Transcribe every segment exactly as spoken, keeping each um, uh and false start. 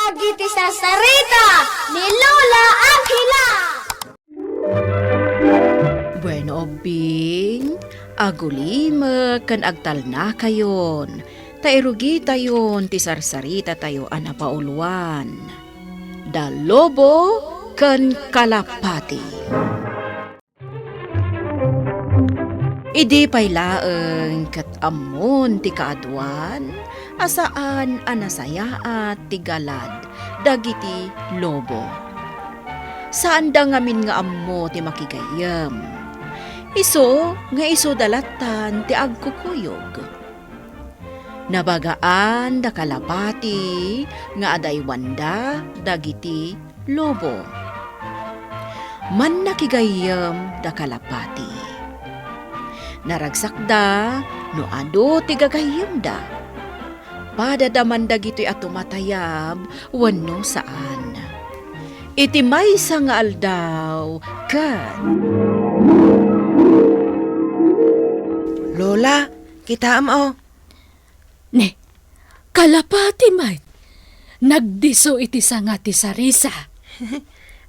Dagiti sarsarita ni Lola Angela. Bueno, ubbing, agulimek ken agtalnakayon, ta irugitayon ti sarsaritatayo a napauluan, Da Lobo ken Kalapati. Idi pay laeng ket ammon ti kaaduan a saan a nasayaat ti galad dagiti lobo. Saanda ngamin nga ammo ti makigayyem. Isu nga isuda lattan ti agkukuyog. Nabagaan da Kalapati nga adaywanda dagiti lobo. Mannakigayyem da Kalapati. Naragsakda no adu ti gagayyemda. Padada man dagitoy a tumatayab wenno saan. Iti maysa nga aldaw, ket Lola, kitaem, o. Ne, Kalapati met. Nagdisso iti sanga ti sarisa.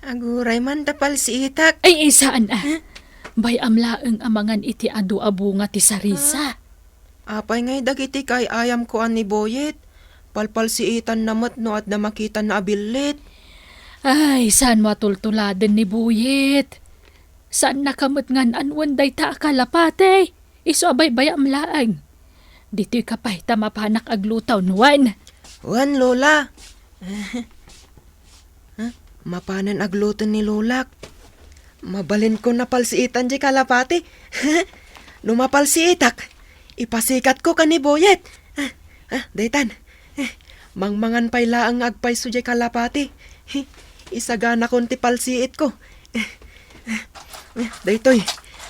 Aguray man ta palsiitak. Ay, ay, saan a. Huh? Bay-am laeng a mangan iti adu a bunga ti sarisa. Ah. Apay ngay dagiti kaay-ayamko a ni Boyet? Palpalsiitanna met no adda makitanna a billit. Ay, saanmo a tultuladen ni Boyet. Saannaka met nga an-anuen dayta a kalapati. Isu a baybay-am laeng. Ditoyka pay ta mapanak agluto, wen? Wen, Lola. Huh? Mapanen agluto ni Lolak. Mabalinko a palsiitan diay kalapati. No mapalsiitak, ipasikatko ken ni Boyet. Ah, ah, daytan. Eh, mangmangan pay laeng nga agpayso diay kalapati. Isaganakon ti palsiitko. Eh, eh, eh, daytoy,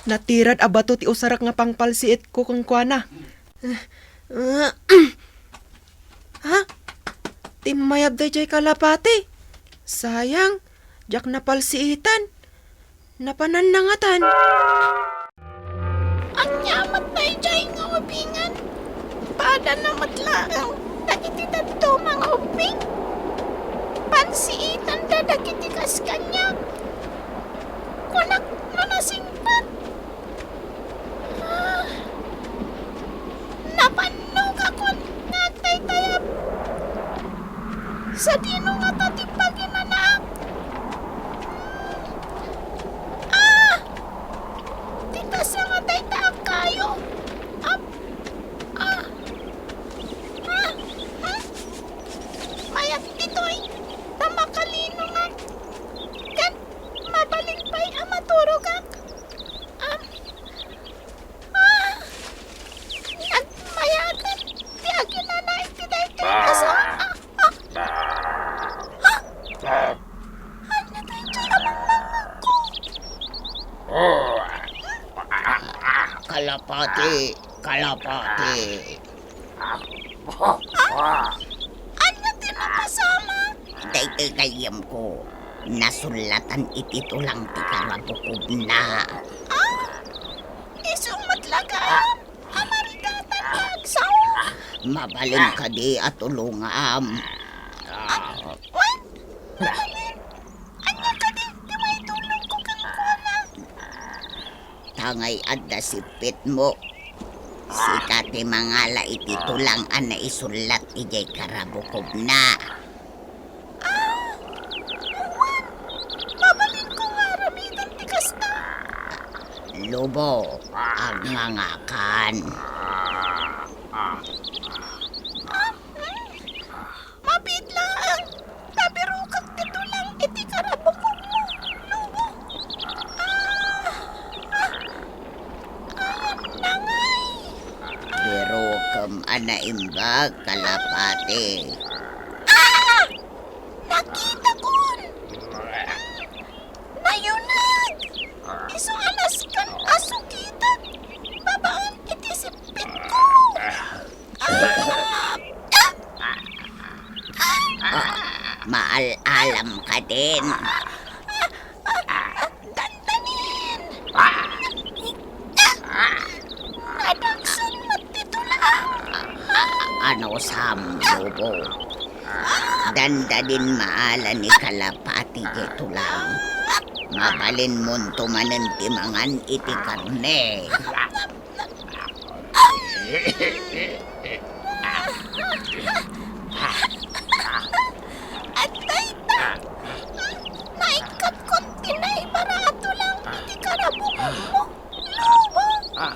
natirad a bato ti usarek nga pangpalsiitko kenkuana. Eh, eh, ha? Timmayab daydiay kalapati. Sayang, diak napalsiitan. Napananna ngatan. Ania met daydiay nga ubingen? Padana met laeng dagiti dadduma nga ubbing. Pansiitanda dagiti kas kaniak. Kunak no nasingpet. Ah, napannogakon nga agtaytayab. Sadino ngata ti paginanaak? Ah! Ti kasa nga dayta a kayo. Ap-, ah. Ah! Ah! Mayat ditoy, ta makalinongak. Ket mabalin pay a maturogak. Ah! Ah! Nagmayaten ti aginana iti daytoy a sao. Ah! Ah! Ah! Ah! Ania daytoy a mangmangngegko? Oh. Kalapati, kalapati. Ah! Ania ti napasamak? Daytoy gayyemko. Nasullatan iti tulang ti karabukobna. Ah! Isu met la gayam a marigatan nga agsao. Mabalin kadi a tulongam? Ah, wen, mabalin. Ania kadi ti maitulongko kenkuana? Tangay adda sippitmo. Sika ti mangala iti tulang a naisullat idiay karabukobna. Ah, wen, mabalinko nga aramiden ti kasta. Lobo, agngangakan. Ah, mm. Mabiit laeng, ta birokak ti tulang iti karabukobmo, Lobo. Ah, ah, ayanna ngay. Birokem a naimbag, kalapati. Ah! Nakitakon! Nayuneg! Isu a nasken a sukitek babaen iti sippitko. Ah! Ah! Ah! Maal-alam kadin. Dandanin! Nadagsen met ti tulang! Ano, Sam, Lobo? dandadin maala ni Kalapati diay tulang. Mabalinmonto manen ti mangan iti karne. Adda ita! Naikkatkon ti naibara a tulang iti karabukommo, Lobo! Ah,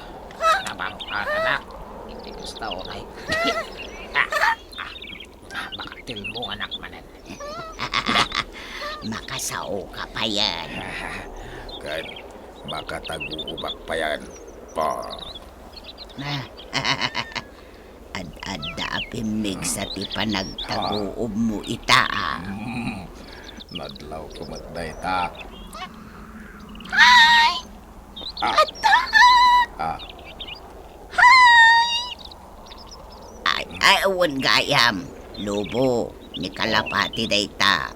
nabangkaranak. Iti gusto, ay. Ah, ah, ah, makatilmo anak manen. Makasaoka payen. Ken makataguubak payen. Pa. Ad-adda a pimmigsa ti panagtaguubmo ita, a. Hmm. Nadlawko met dayta. Ay! Ah. Addaak! Ah. Hay! Ay, ay, wen gayam, Lobo, ni Kalapati dayta.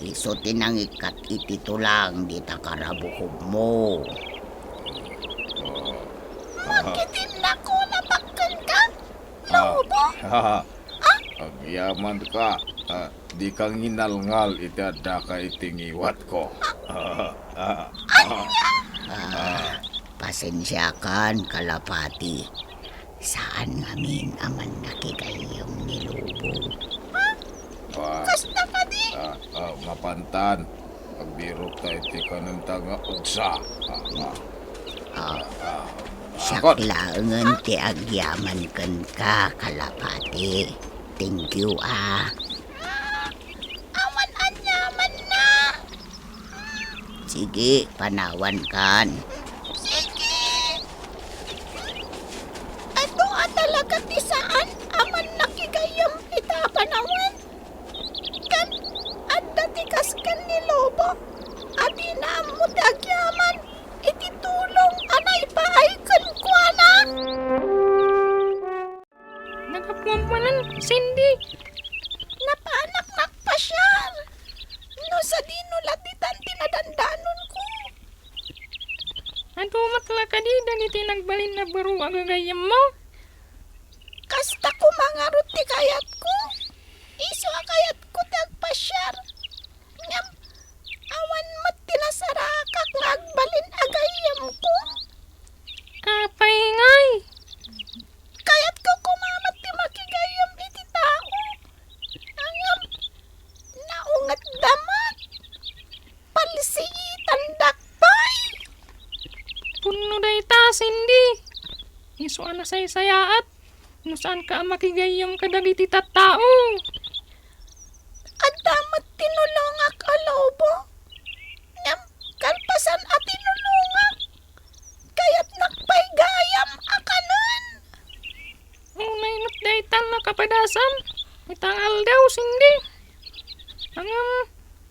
Isu ti nangikkat iti tulang dita karabukommo. Makitinnako lapak kenka, Lobo? Ah. Agyamanka. Ah, dika nginalngal iti addaka iti ngiwatko. Ah, pasensiakan, Kalapati. Saan ngamin a mannakigayyem ni Lobo. Ah, kasta kadi? Ah, ah, mapantan. Agbirokta iti kanenta nga ugsa. Ah, ah. Ah, ah, siak laengen ti agyaman kenka, Kalapati. Thank you, ah. Ah, awan aniamanna. Sige, panawankan. Sige. Adu a talaga ti saan a mannakigayyem ita a panawen. Ken adda ti kas ken ni Lobo a dina ammo ti agyaman iti tulong a naipaay kenkuana. Nagapuam manen, Cindy. Napaanak nagpasiar. No sadino la ditan ti nadandanonko. Adu met la kadi dagiti nagbalin a baro a gagayyemmo? Kasta koma ngarud ti kayatko. Isu a kayatko ti agpasiar. Ngem awan met ti nasarakak nga agbalin a gayyemko. Apay ngay? Kayatko koma met ti makigayyem iti tao. Ngem naungetda met. Palsiitandak pay. Pudno dayta, Cindy. Isu a nasaysayaat no saanka a makigayyem kadagiti tattao. Adda met tinulongak a Lobo. Ngem kalpasan a tinulongak, kayatnak pay gayam a kanen. Unay met daytan a kapadasam ita nga aldaw, Cindy. Ngem,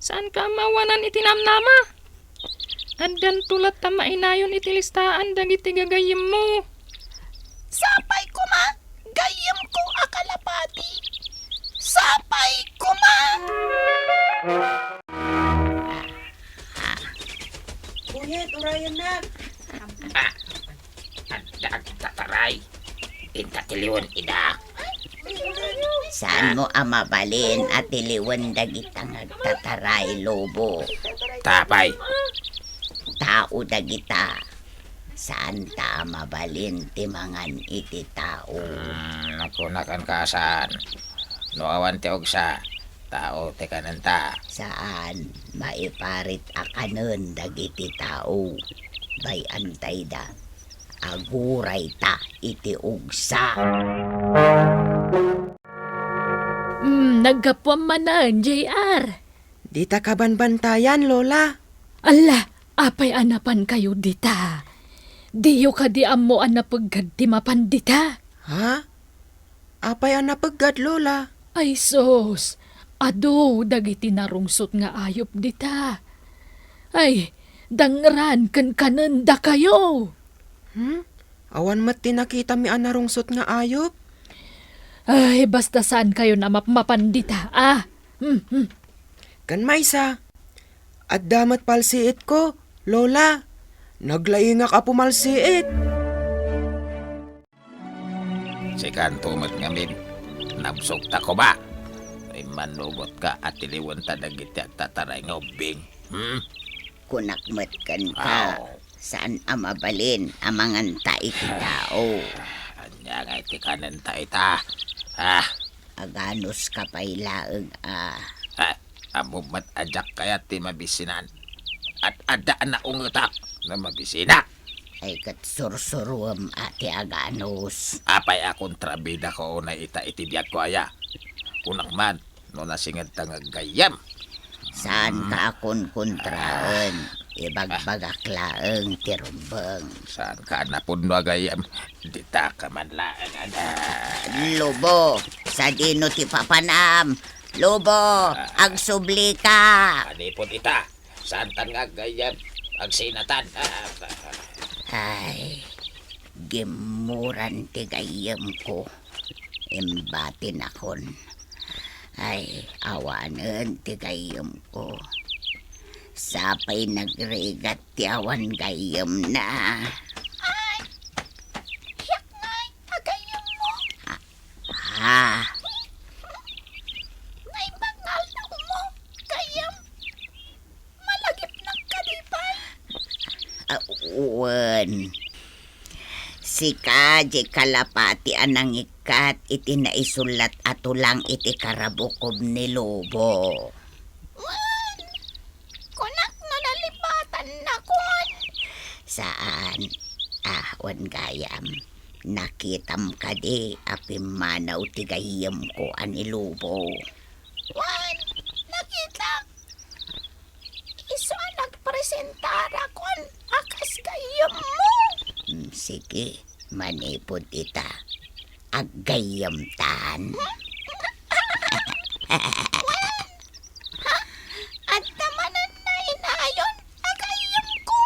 saanka a maawanan iti namnama. Addanto latta mainayon iti listaan dagiti gagayyemmo. Sapay koma, gayyemko a kalapati. Sapay koma! Kuya, turayan na. Ah, adda agtataray. Inta tiliwen ida. Saanmo a mabalin a tiliwen dagita nga agtataray, Lobo? Tapay. Tao dagita. Saanta a mabalin ti mangan iti tao. Hmm, nakunak, a saan. No awan ti ugsa, tao ti kanenta. Saan, maiparit a kanen dagiti tao. Bay-antayda. Agurayta iti ugsa. Mm, naggapuam manen, J R. Dita kabanbantayan, Lola. Alla, apay a napankayo dita? Diyo kadi ammo a napeggad ti mapan dita? Ha? Apay a napeggad, Lola? Ay sus, adu dagiti narungsot nga ayup dita. Ay, dangran ken kanendakayo. Hmm? Awan met ti nakitami a narungsot nga ayup? Ay, basta saankayon a mapmapan dita, a? Hmm, hmm. Ken maysa, adda met palsiitko, Lola. Naglaingak a pumalsiit. Sikanto met ngamin, nabsogta koma. Immanugot ka a tiliwenta dagiti agtataray nga ubbing. Hmm? Kunak met kenka, Aw. saan a mabalin a manganta iti tao. Ania nga iti kanenta ita? Ah. Aganus ka pay laeng a. Ah, ammom met a diak kayat ti mabisinan. At adda a naungetak no mabisinak. Ay ket sursuruem a ti aganus. Apay a kontrabidako unay ita iti biagko aya? Kunak man, no nasingedta nga aggayyem. Saan ka a kunkontraen? Ibagbagak laeng ti rumbeng. Saan ka a napudno a gayyem? Dita ka man laeng, ada. Lobo, sadino ti papanam? Lobo, agsubli ka. Manipud ita. Saantan nga aggayyem, agsinatan. Ah, ah, ah. Ay, gimmuran ti gayyemko. Imbatinakon. Ay, awanen ti gayyemko. Sapay nagrigat ti awan gayyemna. Ay, siak ngay a gayyemmo. Ah. Ah. Naimbag nga aldaw mo, gayyem. Malagipnak kadi pay? Ah, wen. Sika, diay kalapati a nangikkat iti naisulat a tulang iti karabukom ni Lobo. Wen, kunak no nalipatannakon. Saan? Ah, wen gayam. Nakitam kadi a pimmanaw ti gayyemko a ni Lobo? Wen, nakitak. Isu a nagpresentarakon a kas gayyemmo. Mm, sige, manipud ita, aggayyemtan. Wen, ha? Adda manen nainayon a gayyemko.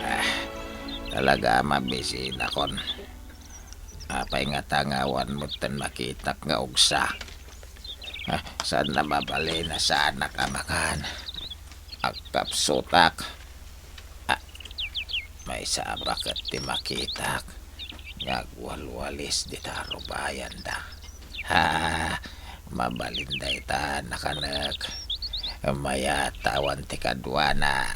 Ah, talaga a mabisinakon. Apay ngata nga awan metten makitak nga ugsa? Ah, saan a mabalin a saanak a makan? Agkapsutak. Ah, maysa a baket ti makitak nga agwalwalis dita rubayanda. Ha, mabalin dayta, nakanek. Mayat ta awan ti kaduana.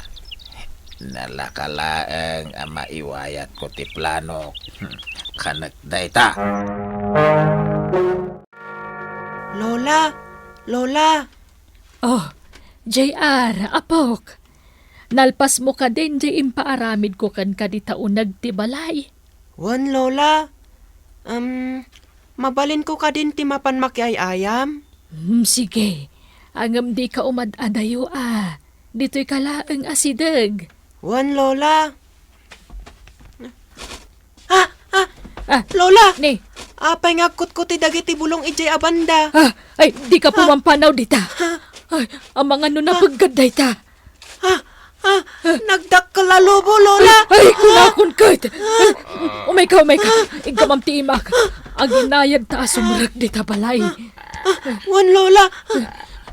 Nalaka laeng a maiwayatko ti planok. Hmm, kanek dayta. Lola! Lola! Oh, J R, apok. Nalpasmo kadin diay impaaramidko kenka dita uneg ti balay? Wen, Lola. Em, mabalinko kadin ti mapan makiay-ayam? Hmm, sige. Ngem dika umad-adayo a. Ditoyka laeng a sideg. Wen, Lola. Ah, ah, Ah, Lola! Ni? Apay nga agkutkuti dagiti bulong idiay a banda? Ah, ay, dika pumampanaw dita. Ah. Ay, amangan no napeggad dayta. Ah, ah, nagdakkel a lobo, Lola! Ay, ay, kunakon ket! Umayka, umayka. Iggamam ti imak. Aginayadta a sumrek dita balay. Ah, wen, Lola.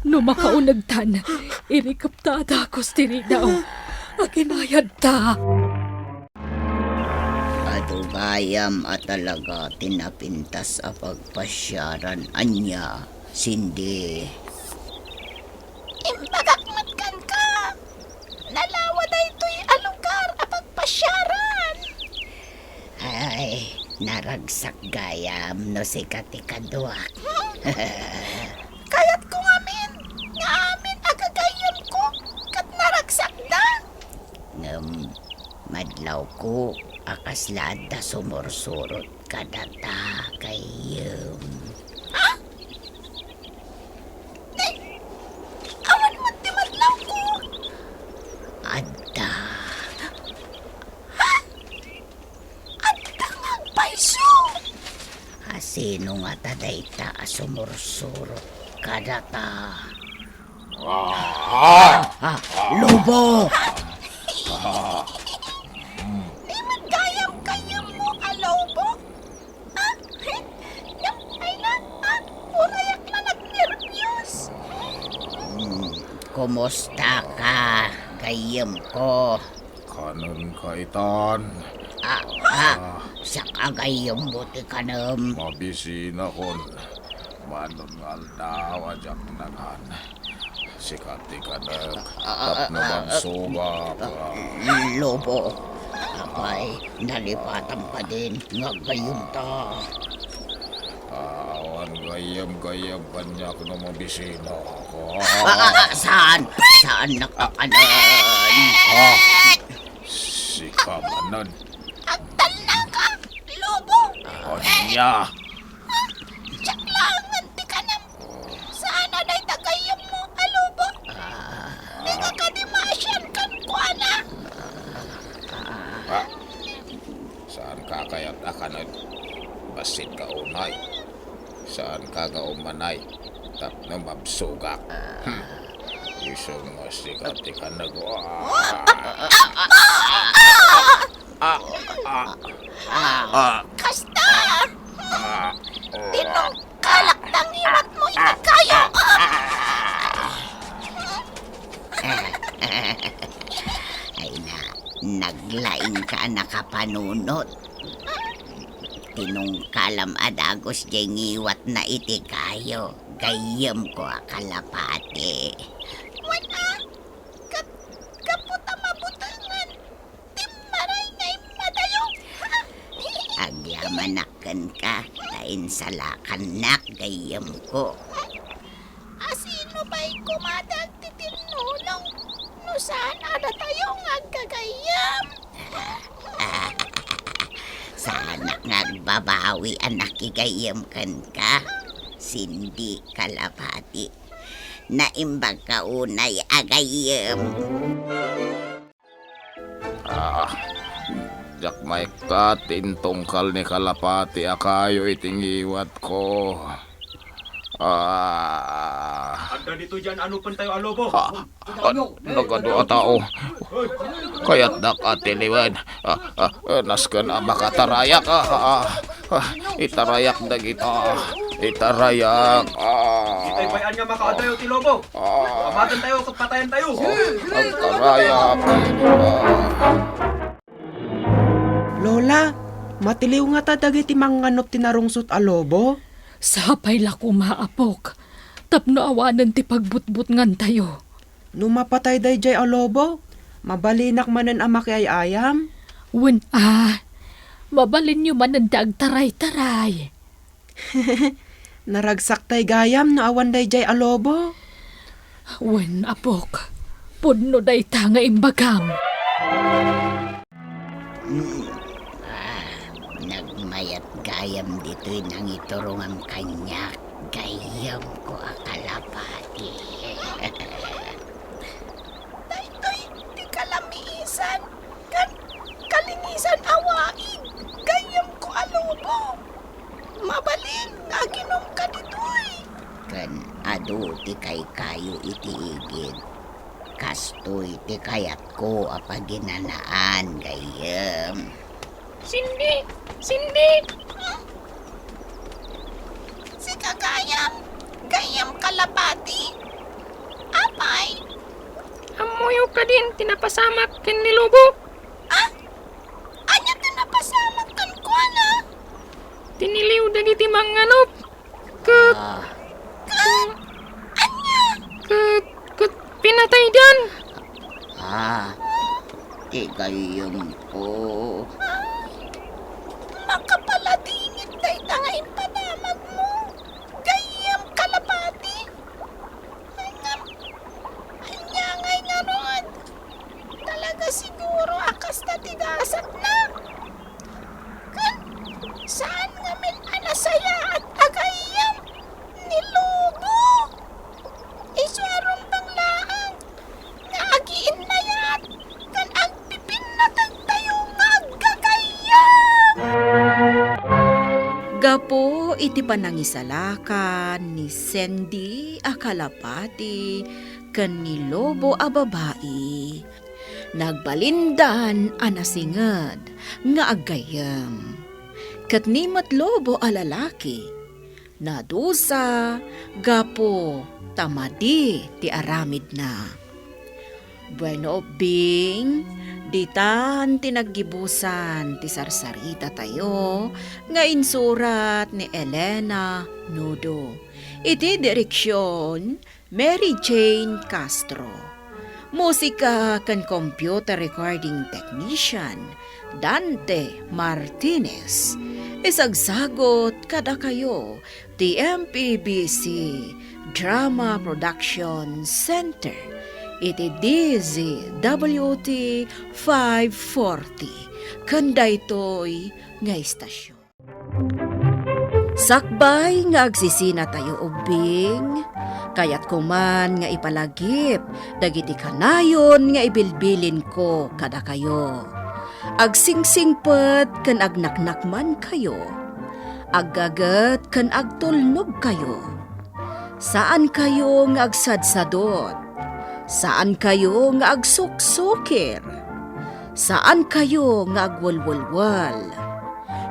No makaunegtan, irikepta a dakes ti ridaw. Aginayadta. Adu gayam a talaga ti napintas a pagpasiaran ania, Cindy? Imbagak met kenka, nalawa daytoy a lugar a pagpasiaran. Ay, naragsak gayam no sika ti kaduak. Hmm? Kayatko ngamin nga amin a gagayyemko ket naragsakda. Ngem madlawko a kasla adda sumursurot kadata, gayyem. Ha? Nay, awan met ti madlawko. Adda. Ha? Adda nga agpayso. A sino ngata dayta a sumursurot kadata? Ah, lobo! Di man gayam gayyemmo a lobo? Ah, ngem ay na, ah, urayak la nagnerbios. Hmm, kumusta ka, gayyemko? Kanenka itan. Ah, ah, siak a gayyemmo ti kanem. Mabisinakon. Mano nga aldaw a diak nangan. Sika ti kanek, ah, tapno ah, ah, magsugak. Lobo, apay, nalipatam kadin nga aggayyemta. Ah, awan gayyem-gayyem kaniak no mabisinaka. Ah, ah, ah, saan? Saan nakakanan? Ah, sika manen. Agtalnaka, Lobo! Ania? Diak laeng ti kanem. Saan a dayta gayyemmo a lobo? Dika kadi maasian kenkuana. Ah, saan ka kayat a kanen? Bassit ka unay. Saan ka nga umanay tapno mabsugak? Hmm. Isu nga sika ti kanen. Ah! Ah! Ah! Ah! Kasta! Ah! Tinungkalak ta ngiwatmo iti kayo! Ay na, naglaingka a nakapanunot. Tinungkalam a dagus diay ngiwatna iti kayo, gayyemko a kalapati. Wen a, ket gapu ta mabutengen, timmaray nga immadayo. Agyamanak kenka, ta insalakannak gayyemko. Asino pay koma ti agtitinnulong no saan a datayo nga aggagayyem? Saanak nga agbabawi a nakigayyem kenka, Cindy Kalapati. Naimbagka unay a gayyem. Ah, diak maikkat ti intungkal ni Kalapati a kayo iti ngiwatko. Ah. Adda ditoy diay anupen tayo a lobo. Ah, ah, nagadu a tao. Kayatdak a tiliwen. Ah, ah, ah, nasken a makatarayak. Ah, ah, ah, itarayak dagita. Itarayak. Ah. Itay pay-an nga makaadayo ti lobo. Ah. Pamaten tayo, ket patayen tayo. Ah, agkarayak. Ah. Lola, matiliw ngata dagiti mangnganup ti narungsot a lobo? Sapay la koma, apok, tapno awanen ti pagbutbutngantayo. No mapatay daydiay a lobo, mabalinak manen a makiay-ayam? Wen a, mabalinyo manen ti agtaraytaray. Naragsak tay gayam no awan daydiay a lobo. Wen, apok, pudno dayta nga imbagam. Mm. Ah, nagmayat gayam ditoy nangiturongam kaniak, gayyemko a kalapati. Daytoy ti kalamisan ken kalingisan a waig, gayyemko a lobo. Mabalin nga aginumka ditoy. Ken adu ti kaykayo iti igid. Kastoy ti kayatko a paginanaan, gayyem. Cindy! Cindy! Sika gayam, gayyem kalapati? Apay? Ammoyo kadin ti napasamak ken ni Lobo? Ah? Ania ti napasamak kenkuana? Tiniliw dagiti mangnganup. Ket, ah, ket, ania? Ket, ket pinataydan. Ah, ti gayyemko. Makapaladingit dayta nga impadamagmo, gayyem kalapati. Ngem, ania ngay ngarud? Talaga siguro a kasta ti gasatna. Ken, saan ngamin a nasayaat a gayyem ni Lobo? Isu a rumbeng laeng nga agiinnayat ken agpipinnateg tayo nga aggagayyem. Gapu iti panangisalakan ni Sandy a kalapati ken ni Lobo a babai, nagbalindan a nasinged nga aggayyem. Ket ni met Lobo a lalaki, nadusa gapu ta madi ti aramidna. Bueno, Bing, Ditan ti naggibusan ti sarsarita tayo nga insurat ni Elena Nudo. Iti direksyon, Mary Jane Castro. Musika ken computer recording technician, Dante Martinez. Isagsagot kadakayo ti M P B C Drama Production Center iti D Z W T five forty ken daytoy nga istasyon. Sakbay nga agsisina tayo ubbing, kayatko man nga ipalagip dagiti kanayon nga ibilbilinko kadakayo. Agsingsingpet ken agnaknakmankayo. Aggaget ken agtulnogkayo. Saankayo nga agsadsadot. Saankayo nga agsuksukir. Saankayo nga agwelwelwel.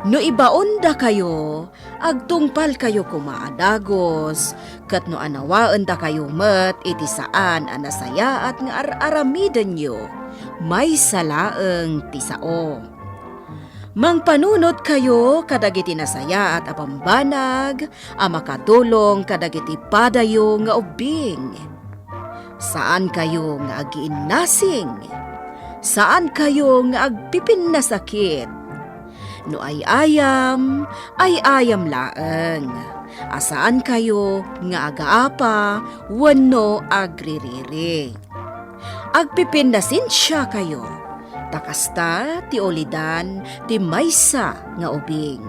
No ibaondakayo, agtungpalkayo koma a dagus, ket no anawaendakayo met iti saan a nasayaat nga ar-aramidenyo, maysa laeng ti sao. Mangpanunotkayo kadagiti nasayaat a bambanag a makatulong kadagiti padayo nga ubbing. Saankayo nga agiinnasing. Saankayo nga agpipinnasakit. No ay-ayam, ay-ayam laeng. A saankayo nga agaapa wenno agririri. Agpipinnasensiakayo, ta kasta ti ulidan ti maysa nga ubing.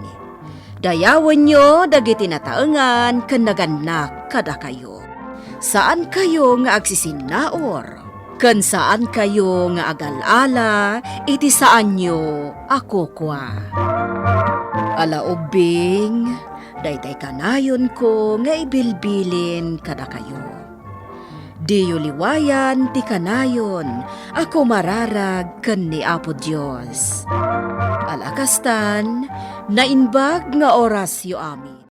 Dayawenyo dagiti nataengan ken nagannak kadakayo. Saankayo nga agsisinnaur, ken saankayo nga agal-ala iti saanyo a kukua. Ala ubbing, daytay kanayonko nga ibilbilin kadakayo. Diyo liwayan ti kanayon a kumararag ken ni Apo Dios. Ala kastan, naimbag nga orasyo amin.